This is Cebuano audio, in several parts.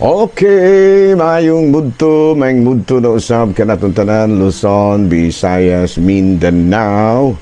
Okay, maayong mudto na usab kanatong tanan, Luzon, Visayas, Mindanao.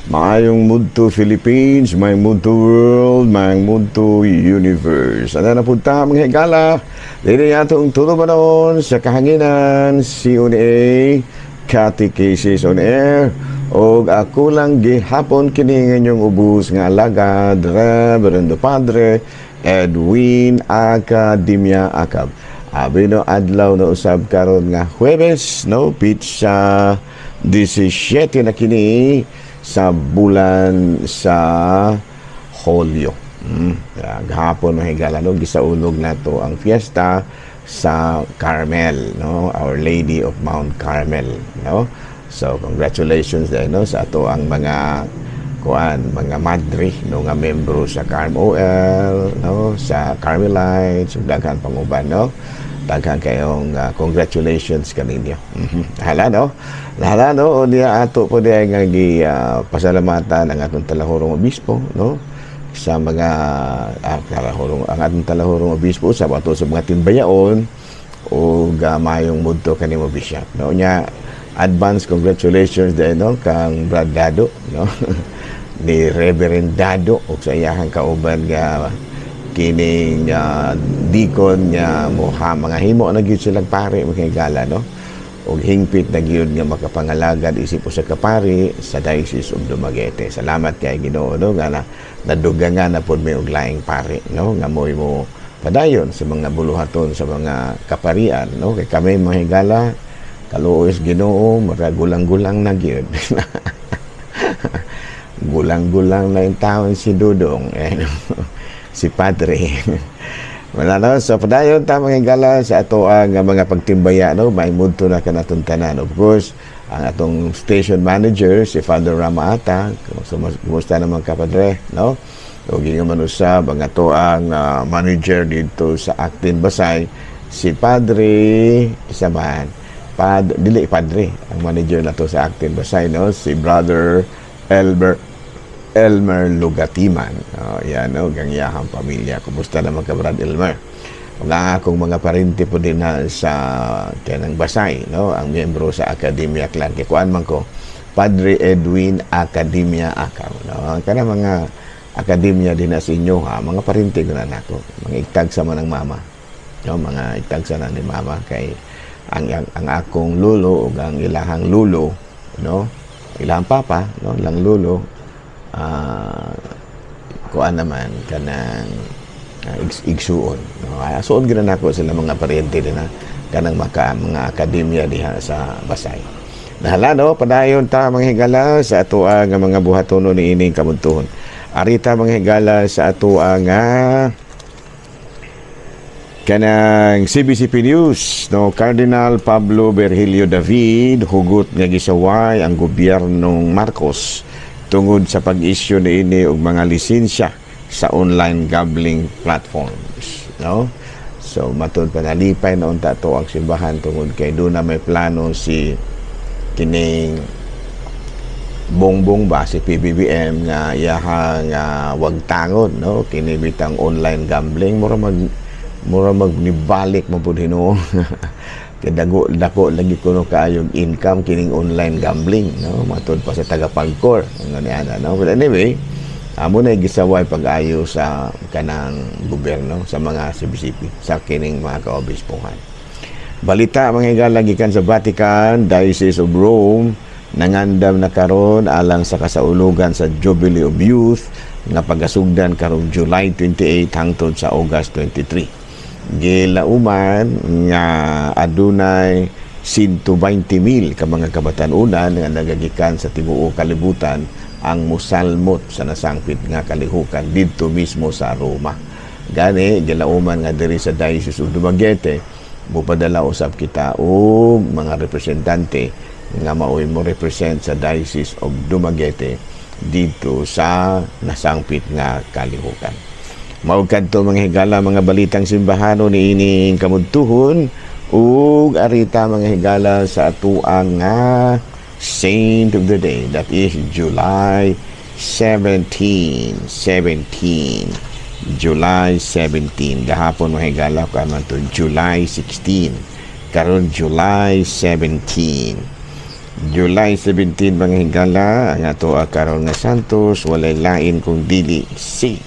Maayong mudto, Philippines, maayong mudto, world, maayong mudto, universe. Ano na punta, mga higala? Dili atong tulumanon sa kahanginan, CONA, Catechesis on Air. Og ako lang gihapon kini inyong ubos nga alagad, Reverendo Padre Edwin Academia Acab. Abi no, adlaw na usab karon nga Huwebes, no, petsa 17 na kini sa bulan sa Hulyo. Gahapon, mga higala, no, gisaulog nato ang fiesta sa Carmel, no, Our Lady of Mount Carmel, no. So congratulations din, no, sa ato ang mga kuan, mga madre, no, nga membro sa Carm OL, no, sa Carmelites ug daghan pang uban, no. Daghan kayong congratulations kaninyo. Hala, no, hala, no. Unya ato po diay nga gi pasalamatan ang atong talahurong obispo, no, sa mga talahurong, ang atong talahurong obispo sa ato sa mga timbayaon ug maayong mudto kanimo, Bishop, no. Nya advance congratulations din, no, kang Brad Dado, no, ni Reverend Dado ug sa iyahang kauban nga kining deacon nga moha mga himo na gyud silang pare, mga higala, no, ug hingpit na gyud nga makapangalagad isip usa ka pari sa Diocese of Dumaguete. Salamat kay Ginoo, no, nga na nadugangan na pod may og laing pari, no, nga mo'y mo padayon sa mga buluhaton sa mga kaparian, no, kay kami, mga higala, kaluoy sa Ginoo, mura gulang-gulang na gyud. Gulang-gulang na yung taon si Dudong, eh, si Padre. Wala, no? So padayon ta, mga higala, sa ato ang mga pagtimbaya, no. May mudto na kanatong tanan. Of course, ang atong station manager, si Father Ramaata. So kumusta naman ka, Padre, no? Ug ingon man usab ang ato ang manager dito sa Actin Basay, si Padre isa man. Pad dili padre ang manager nato sa Actin Basay, no, si Brother Elmer Elmer Lugatiman. Oh, yan, no, gang iyahang pamilya. Kumusta naman ka, Brad Elmer? Mga akong mga parente po din na sa kanang Basay, no, ang miyembro sa Academia Clan. Kay kuan man ko, Padre Edwin Academia Akaw, no. Kana mga akademya din na sa inyo ha, mga parente ko na nako. Mga igtag sa man ang mama. No, mga igtag sa na ni mama kay ang akong lulo ug ang ilahang lulo, no, ilahang papa, no, lang lulo, kuan naman kanang igsuon, no. Ay, suon gyud nako sila mga paryente din na kanang maka mga akademya diha sa Basay. Nahala, no, padayon ta, mga higala, sa ato ang mga buhatono ni ining kamuntuhon. Arita, mga higala, sa ato ang kanang CBCP News, no. Cardinal Pablo Virgilio David hugot nga gisaway ang gobyernong Marcos tungod sa pag-issue niini og mga lisensya sa online gambling platforms, no. So matud pa nalipay na unta to ang simbahan tungod kay doon na may plano si kining Bongbong ba, si PBBM, nga iyahang wagtangon, no, kini bitang online gambling. Mura mag nibalik man pud hinuon kay dago dako lagi kuno kaayog income kining online gambling, no, matud pa sa taga Pagcor ang niana, no. But anyway, amo na gisaway pag-ayo sa kanang gobyerno sa mga CBCP sa kining mga kaobispohan. Balita, mga higala, gikan sa Vatican, Diocese of Rome nangandam na karon alang sa kasaulugan sa Jubilee of Youth nga pagasugdan karong July 28 hangtod sa August 23. Gilauman nga adunay 120 mil ka mga kabatan-unan nga nagagikan sa tibuok kalibutan ang musalmot sa nasangpit nga kalihukan didto mismo sa Roma. Gani gilauman nga diri sa Diocese of Dumaguete mupadala usab kita og mga representante nga maoy mo represent sa Diocese of Dumaguete dito sa nasangpit nga kalihukan. Mao kadto, mga higala, mga balitang simbahano ni ining kamudtuhon ug arita, mga higala, sa atuang nga Saint of the Day, that is July 17 17. July 17. Gahapon, mga higala, kuan man to, July 16. Karon July 17. July 17, mga higala, ang ato karon nga santos walay lain kung dili si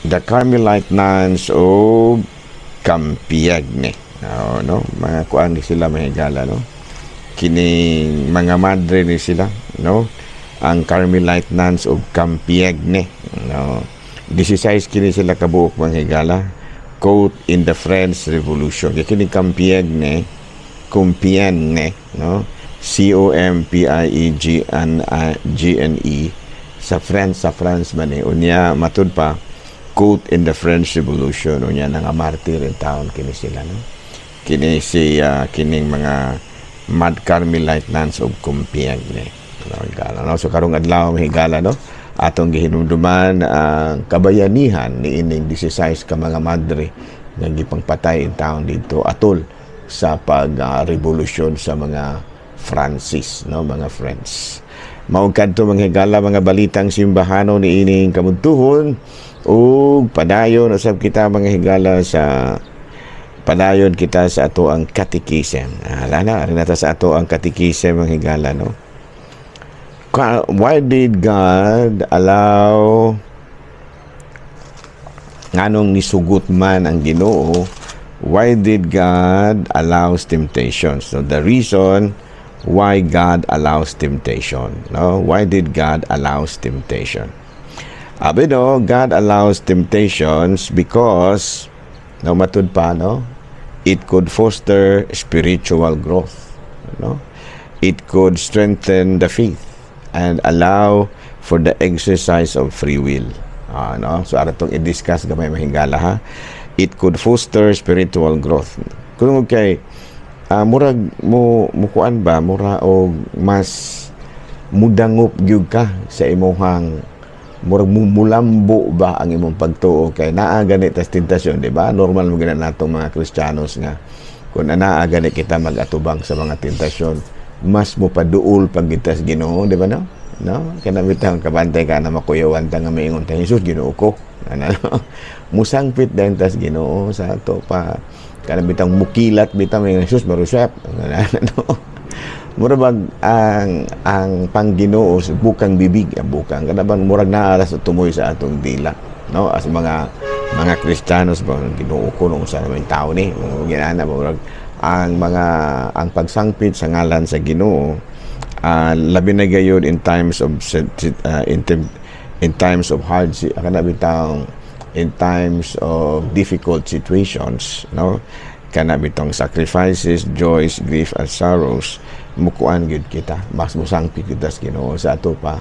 the Carmelite Nuns of Compiègne. Oh, no? Mga kuan ni sila, mga higala, no? Kining mga madre ni sila, no? Ang Carmelite Nuns of Compiègne, no? 16 kini sila kabuok, mga higala, caught in the French Revolution. Kaya kini Compiègne, Compiègne, no? C O M P I E G N I G N E, sa France man eh. Unya matud pa caught in the French Revolution, unya nga martyr in town kini sila, no? Kini si kining mga Mad Carmelite Nuns of Compiègne. No, higala, no? So karong adlaw, higala, no, atong gihinumduman ang kabayanihan ni ining 16 ka mga madre nga gipangpatay in town dito atol sa pag-revolusyon sa mga Francis, no, mga French. Mao kadto, mga higala, mga balitang simbahano ni ining kamuntuhon, ug padayon usab kita, mga higala, sa padayon kita sa ato ang katikisem. Ah, lana rin nata sa ato ang katikisem, mga higala, no. Why did God allow, nganong nisugot man ang Ginoo? Why did God allows temptation? So the reason why God allows temptation, no? Why did God allows temptation? Abi no, God allows temptations because, no, matud pa, no, it could foster spiritual growth, no? It could strengthen the faith and allow for the exercise of free will. Ah, no? So ara tong i-discuss gamay, mahingala, ha. It could foster spiritual growth. Kung kay murag mo mukuan ba, mura og mas mudangop gyud ka sa imuhang, murag mulambo ba ang imong pagtuo kay naa gani tas tentasyon, di ba? Normal mo gina natong mga Kristiyanos nga kung naa gani kita mag-atubang sa mga tentasyon, mas mo paduol pag kita sa Ginoo, di ba, no? No, kana bitaw kabantay ka na makuyawan ta nga maingon ta, "Jesus, Ginoo ko." Ano, no? Musangpit din tas Ginoo sa ato pa. Kana bitang mukilat bitaw may Jesus marusep, ano, mura bag ang pangginoo sa bukang bibig, ang bukang kana bang murag naa sa tumoy sa atong dila, no? As mga Kristiyanos ba, Ginoo ko nung sa naman tao ni mga ginana, murag ang mga ang pagsangpit sa ngalan sa Ginoo, labi na gayud in times of hard, kana bitang in times of difficult situations, no, kana bitong sacrifices, joys, grief and sorrows, mukuan gyud kita, mas musangpit kita sa Ginoo sa ato pa.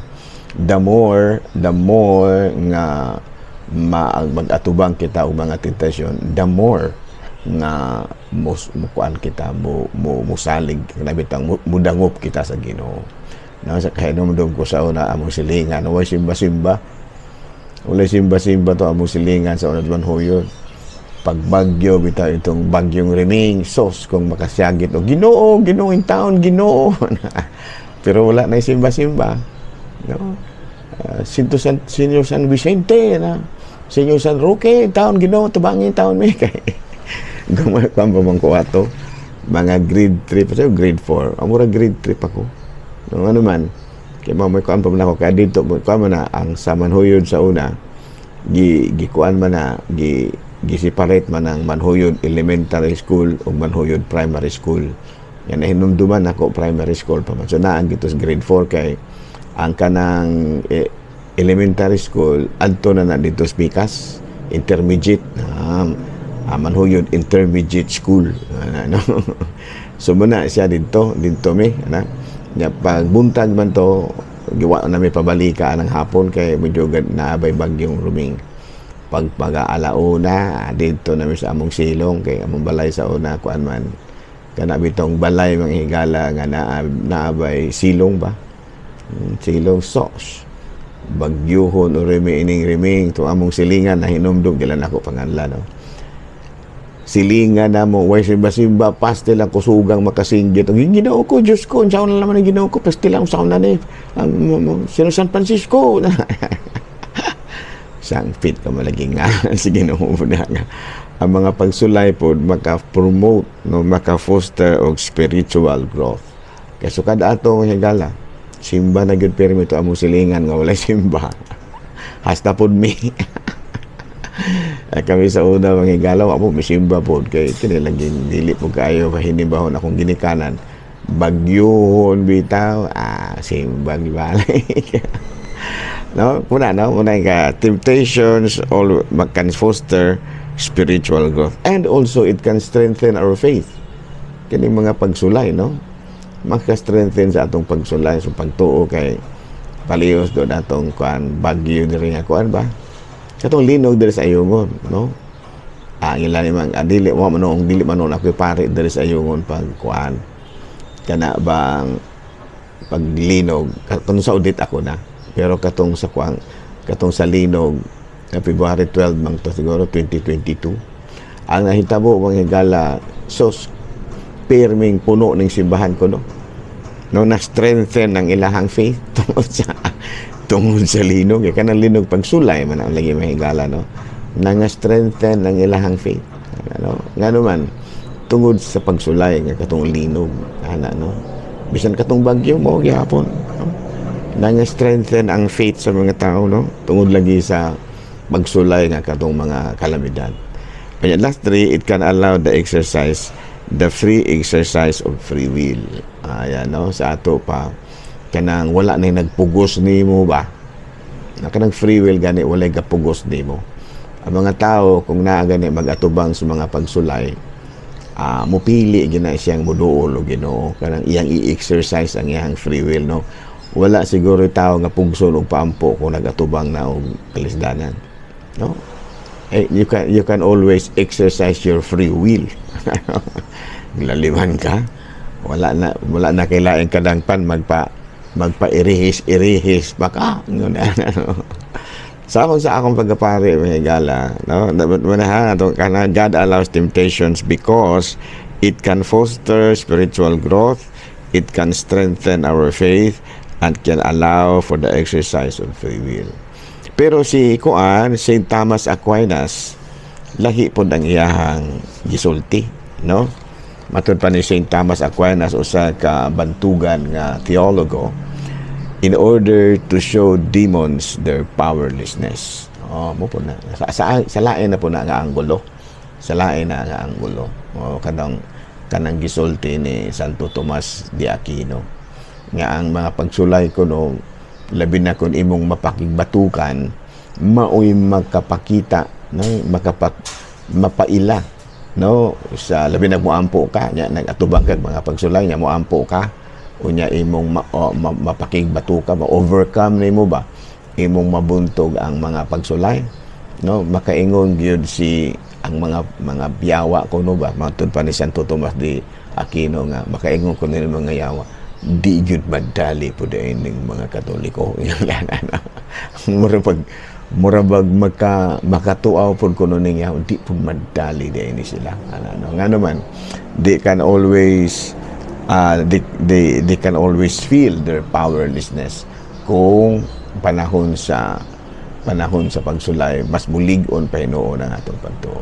The more nga mag-atubang kita og mga tentasyon, the more nga mus mukuan kita, mo mo musalig, kana bitang mudangop kita sa Ginoo, no? Sa kahinumdom ko sa una, among silingan way simba-simba, walay simba-simba to among silingan sa una, Manjuyod. Pag bagyo bitaw, itong bagyong Reming, sos kung makasyagit o Ginoo, Ginoo in town, Ginoo, pero wala na simba-simba, no? Sinto San, Senior San Vicente na, Senior San Roque, taon Ginoo, tubangin taon mi kay gamay pa man ko ato mga grade 3 pa, grade 4, amura grade 3 pa ko, no? Ano man kay mo kuan pa man ako kay dito kuan man na ang sa Manjuyod sa una, gi gikuan man na, gi gi-separate man ang Manjuyod Elementary School ug Manjuyod Primary School. Yan, hinumduman ako, primary school pa man. So naa gito sa grade 4 kay ang kanang elementary school adto na na dito sa Pikas intermediate, Manjuyod Intermediate School, ano. So muna siya dito dito mi ana. Nya pag buntag man to, giwa na mi pabalika ang hapon kay medyo naabay bagyong Ruming. Pag pag alauna, dito na mi sa among silong kay among balay sa una kuan man, kana bitong balay, mga higala, nga naabay silong ba. Silong sos bagyuhon o remi ining Reming to among silingan na hinumdum gilan ako panganlan, no? Silingan na mo, way simba-simba, pastil ang kusugang makasinggit. Ang Ginoo ko, Diyos ko, unsaon na naman ang Ginoo ko, pastil ang unsaon na ni sino San Francisco. Sangpit ka malagi nga si Ginoo na nga. Ang mga pagsulay po maka-promote, no, maka-foster og spiritual growth. Kay sukad ato, higala, simba na gyud pirmi to among silingan nga walay simba. Hasta pod mi. Ay, kami sa una, mga higala, wa po misimba pod kay kini lagi dili po kaayo kahinibahon akong ginikanan. Bagyuhon bitaw, simba gibalik. No, muna, no, muna ka temptations all can foster spiritual growth and also it can strengthen our faith. Kini mga pagsulay, no, maka-strengthen sa atong pagsulay sa pagtuo kay palihos do atong kuan bagyo diri nga kuan ba, katong linog diri sa Ayungon, no. Ang ila ni mang dili wa man noong dili man noon ako pare diri sa Ayungon pag kuan kana bang paglinog. Katong sa audit ako na, pero katong sa kuan, katong sa linog na February 12 mang to siguro 2022 ang nahitabo, mga higala, sos, pirming puno ng simbahan ko, no, na strengthen ang ilahang faith tungod sa linog. Kay kanang linog, pagsulay man ang lagi, mga higala, no, nanga strengthen ang ilahang faith, ano, ngano man tungod sa pagsulay nga katong linog ana, no. Bisan katong bagyo mo gihapon, no? Nanga strengthen ang faith sa mga tao, no, tungod lagi sa pagsulay nga katong mga kalamidad. Kaya last three, it can allow the free exercise of free will. Ayan, no, sa ato pa kanang wala na nagpugos nimo ba, na kanang free will gani, walay gapugos nimo. Ang mga tao kung naa gani mag-atubang sa mga pagsulay, mupili gina siyang muduol og Ginoo, kanang iyang i-exercise ang iyang free will, no. Wala siguro tao nga pugson og paampo kung nagatubang na og kalisdanan, no. Eh, you can always exercise your free will. Laliman ka, wala na kailangan kadangpan magpa irihis irihis baka. Sa akong pagkapari, mga higala, no, manahan ato kana, God allows temptations because it can foster spiritual growth, it can strengthen our faith and can allow for the exercise of free will. Pero si kuan, Saint Thomas Aquinas, lahi pod ang iyahang gisulti, no. Matud pa ni Saint Thomas Aquinas, usa ka bantugan nga teologo, in order to show demons their powerlessness. Oh, mo po na. Sa lain na po na nga anggulo. Sa lain na nga anggulo. Oh, kanang gisulti ni Santo Tomas de Aquino nga ang mga pagsulay ko, no, labi na kung imong mapakigbatukan, maoy magkapakita, no, mapaila, no, sa labi na moampo ka nya, nagatubang kag mga pagsulay nya, moampo ka unya, imong mapakigbatuka, ma-overcome nimo ba, imong mabuntog ang mga pagsulay, no. Makaingon gyud si ang mga biyawa ko, no ba, matud pa ni Santo Tomas de Aquino nga makaingon ko nila mga yawa, di gyud madali po ning mga Katoliko. Mura bag makatuaw pud kuno ning yawa, di pud madali di ni sila, ano. Nga naman they can always feel their powerlessness kung panahon sa pagsulay, mas mulig-on pa hinuon ang atong pagtuo.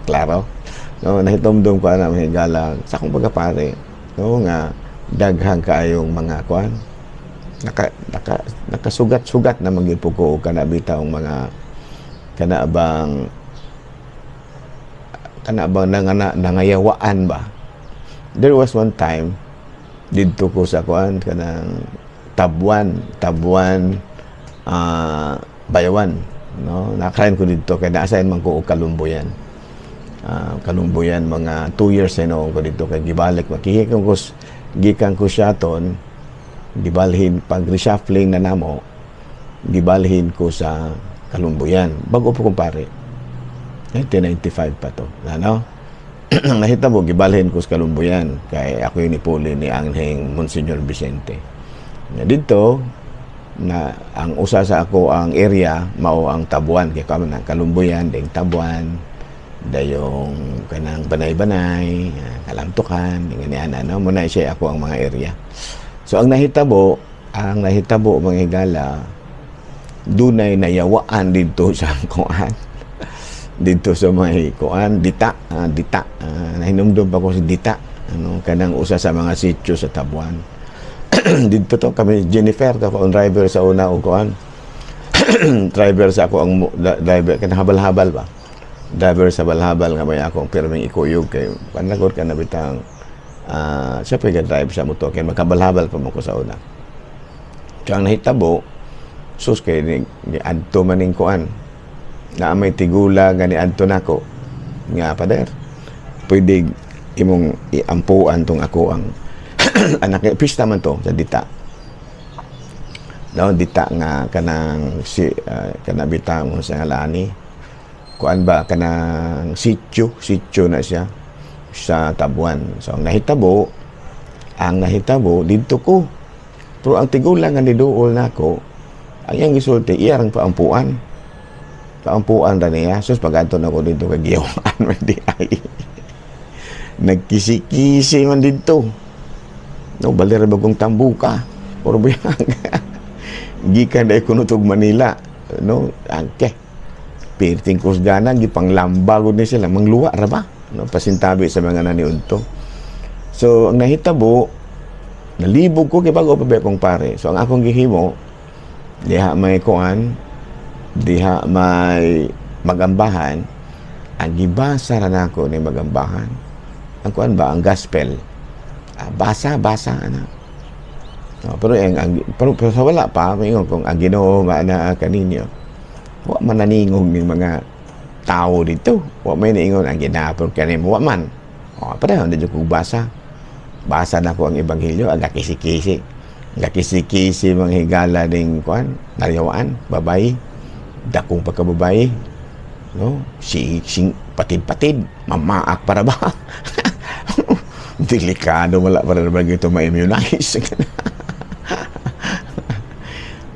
Klaro, no? Nahitumdum ko ana, mga higala, sa akong pagkapare, no, nga daghang kaayong mga kuan, nakasugat-sugat na magyud po ko kana bitawng mga kana bang nangayawaan ba. There was one time didto ko sa kuan, kanang Tabuan, Bayawan, no. Nakain ko didto kay na-assign man ko og Kalumbuyan. Kalumbuyan, mga 2 years na ko didto kay gibalik makihikan ko gikan ko Siaton, gibalhin pag reshuffling na namo, gibalhin ko sa Kalumbuyan. Bago po kumpare, 1995 pa to, ano. Ang nahitabo, gibalhin ko sa Kalumbuyan kay ako yung nipuli ni Angheng Monsignor Vicente na dito na ang usa sa ako ang area mao ang Tabuan, kay kamo ng Kalumbuyan ding Tabuan. Dayong kanang Banay-Banay, Kalamtukan, ngani ana, no? Muna siya ako ang mga area. So ang nahitabo, mga higala, dunay nayawaan dito sa kuan. Dito sa may kuan, Dita, Dita. Nahinumdum pa ko si Dita, ano, kanang usa sa mga sitio sa Tabuan. Dito to kami Jennifer to ang driver sa una og kuan. Driver sa ako ang driver kanang habal-habal ba. Driver sa habal-habal nga may akong pirming ikuyog kay panlagot ka na bitang siya pa drive sa motor kay magkabal-habal pa mo ko sa una. So ang nahitabo, sus, kay ni adto maning kuan na may tigula nga ni adto nako nga, "Pader, pwede imong iampuan tong ako ang anak?" Pista man to sa Dita, no? Dita nga kanang si kana bitang sa ngalani kuan ba, kanang sitio, sitio na siya sa Tabuan. So ang nahitabo didto ko, pero ang tigulang nga niduol nako, ang iyang gisulti, iyarang paampuan, paampuan ra niya. Sus, pag-adto nako didto kay giyawaan man di ay nagkisi-kisi man didto, no? Balir bagong tambuka puro biyag gikan dai kuno tug Manila, no? Angke pirting kusgana, gipanglamba gud ni sila, mangluwa ra ba, no? Pasintabi sa mga naniudto. So ang nahitabo, nalibog ko kay bago pa ba akong pare. So ang akong gihimo, diha may kuan, diha may magambahan, ang gibasa ra nako ni magambahan ang kuan ba, ang gospel. Basa basa ana, no? Pero ang, pero sa wala pa maingon kung ang Ginoo maanaa kaninyo, wa man naningog ning mga tao dito. Wa may niingon ang ginapon kanimo, wa man. Oh, pareho na jud kog basa. Basa na ko ang ebanghelyo, ang kisi-kisi. Kisi-kisi mga higala ning kuan, naryawaan, babayi, dakong pagkababayi. No? Si sing patid-patid, mamaak para ba? Delikado, wala para ba ito ma-immunize.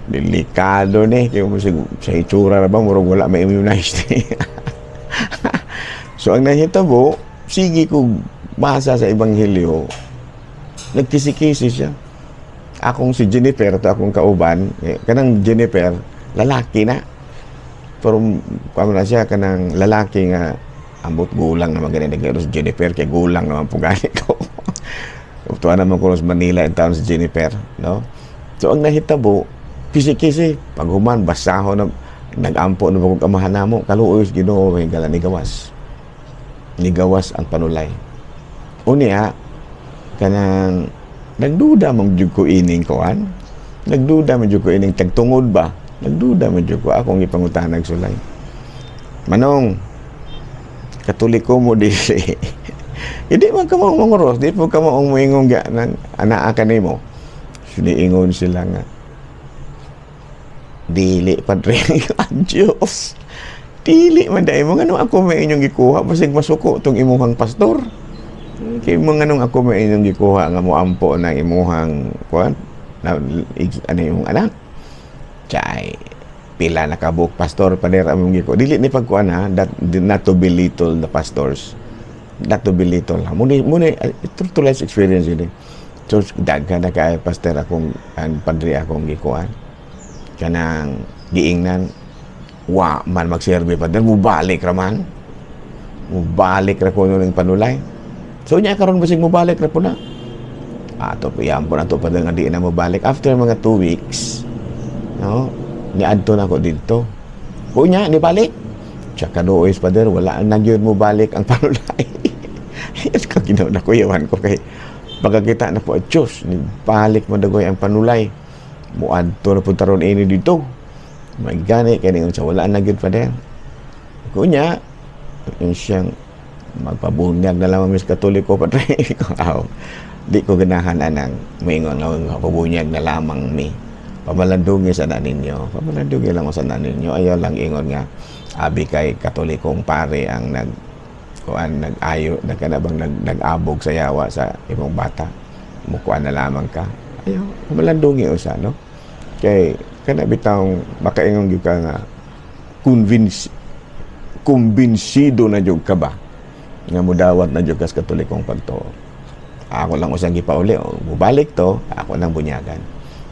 Delikado ni kay mo sa itsura ra ba, murag wala ma-immunize ni. So ang nahitabo, sige ko basa sa ebanghelyo, nagkisi-kisi siya. Akong si Jennifer to akong kauban, eh, kanang Jennifer, lalaki na. Pero kamo na siya kanang lalaki nga ambot gulang naman gani nagkaroon si Jennifer kay gulang naman po gani ko. Tuwa naman ko sa Manila in town si Jennifer, no? So ang nahitabo, kisi-kisi, paghuman, basaho na, nag-ampo na bagong kamahan namo, kaluoy sa Ginoo, may gala ni gawas. Ni gawas ang panulay. Unya, kanang nagduda man jud ko ining kuan. Nagduda man jud ko ining tagtungod ba? Nagduda man jud ko, akong ipangutanag sulay. "Manong, Katoliko mo dili?" Hindi man ka mo manguros, di po ka mo moingon ga nang anaa kanimo. Siniingon sila nga, "Dili, padre." Diyos. Dili man dai mo, ngano ako may inyong gikuha? Basig masuko tong imuhang pastor. Kay mga nganong ako may inyong gikuha nga moampo ng imuhang kuan na ano imong anak. Chay, pila na kabuok pastor, pader, among gikuha. Dili ni pagkuan ha, that, not to belittle the pastors. Not to belittle ha. Muni muni true to life experience yun eh. So daghan na kay pastor akong ang padre akong gikuan. Kanang giingnan, "Wa man magserbe, pader, mubalik ra man. Mubalik ra kuno ning panulay." So nya karon basig mubalik ra po na. Ato po yan po na to, pader, nga di na mubalik. After mga 2 weeks, no, niadto na ko didto. Unya, ni balik. Tsaka dois, pader, wala na gyud mo balik ang panulay. Ko ginawa na kuyawan ko kay pagkakita na po, Diyos, ni balik mo dagoy ang panulay. Muadto na po taron ini dito. May gani, kaya ningon siya, "Wala na gyud, pader." Kunya, yung siyang magpabunyag na lamang mis Katoliko, padre. Aw, di ko ganahan anang moingon nga magpabunyag na lamang mi. Pamalandungi sa na ninyo. Pamalandungi lang sa na ninyo. Ayaw lang ingon nga abi kay Katolikong pare ang nag kuan, nag-ayo, nagkanabang nag-abog sa yawa sa imong bata. Mukuan na lamang ka. Ayaw, pamalandungi usa, no? Kay kana bitawng makaingon gyud ka nga convince Kumbinsido na jud ka ba nga mudawat na jud kas Katolikong pagtuo? Ako lang usang gipauli, o mubalik to, ako lang bunyagan.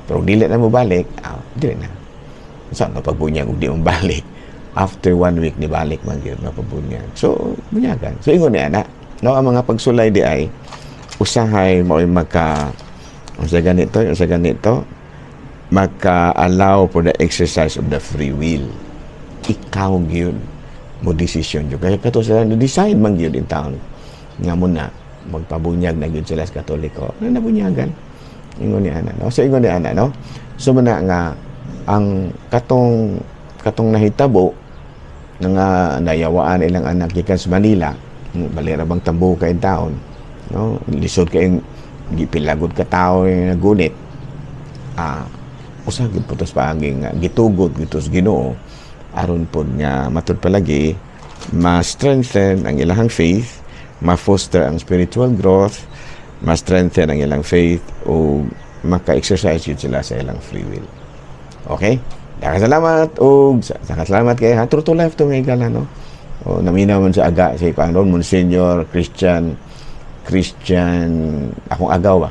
Pero dili na mubalik, ah, dili na. Saan no pagbunyag ug di mo balik? After one week ni balik man gyud mapabunyag. So, bunyagan. So ingon ni ana, no, ang mga pagsulay di ay usahay mao'y maka unsa ganito maka-allow for the exercise of the free will. Ikaw gyud mo desisyon jud. Kaya kato sila no decide man gyud in town nga mo na magpabunyag na gyud sila sa Katoliko. Ano nabunyagan? Ingon ni ana, no? So ingon ni ana, no? So muna nga ang katong katong nahitabo nga nayawaan ilang anak gikan sa Manila, bali ra bang tambo kay taon, no? Lisod kay gipilagod ka tawo yung nagunit. Ah, usa gyud putos paagi nga gitugot gitos Ginoo aron pod nga matud palagi ma-strengthen ang ilahang faith, ma-foster ang spiritual growth, ma-strengthen ang ilang faith o maka-exercise yun sila sa ilang free will. Okay? Daghang salamat og daghang salamat kay ha. True to life to nga igala, no. O naminaw man sa aga si kuan Monsignor Christian Christian akong agaw ba.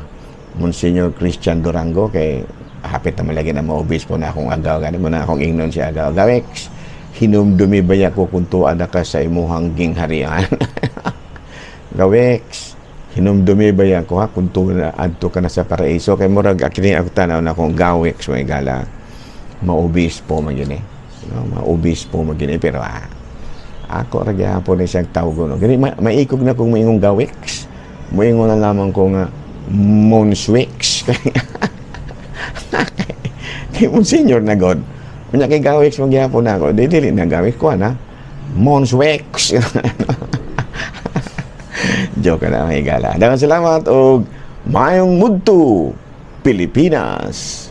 Monsignor Christian Durango, kay hapit naman lagi na maubis po na akong agaw gani mo na akong ingnon si agaw. Gawex, hinumdumi ba ko kung tuwa na ka sa imuhang gingharian? Gawex, hinumdumi ba ko ha kung tuwa adto ka na sa paraiso? Kay murag kini ako tanaw na akong gawex, may gala maubis po man yun eh. No, maubis po man yun eh. Pero ako ra gyapon ni siyang tawag, no. Gani maikog na kung maingong gawex. Moingon na lamang ko nga Monswex. Kay Monsignor na god. Unya kay gawex man gyapon na ako. Di dili na gawex ko na. Monswex. Joke na, mga igala. Daghang salamat og maayong mudto, Pilipinas.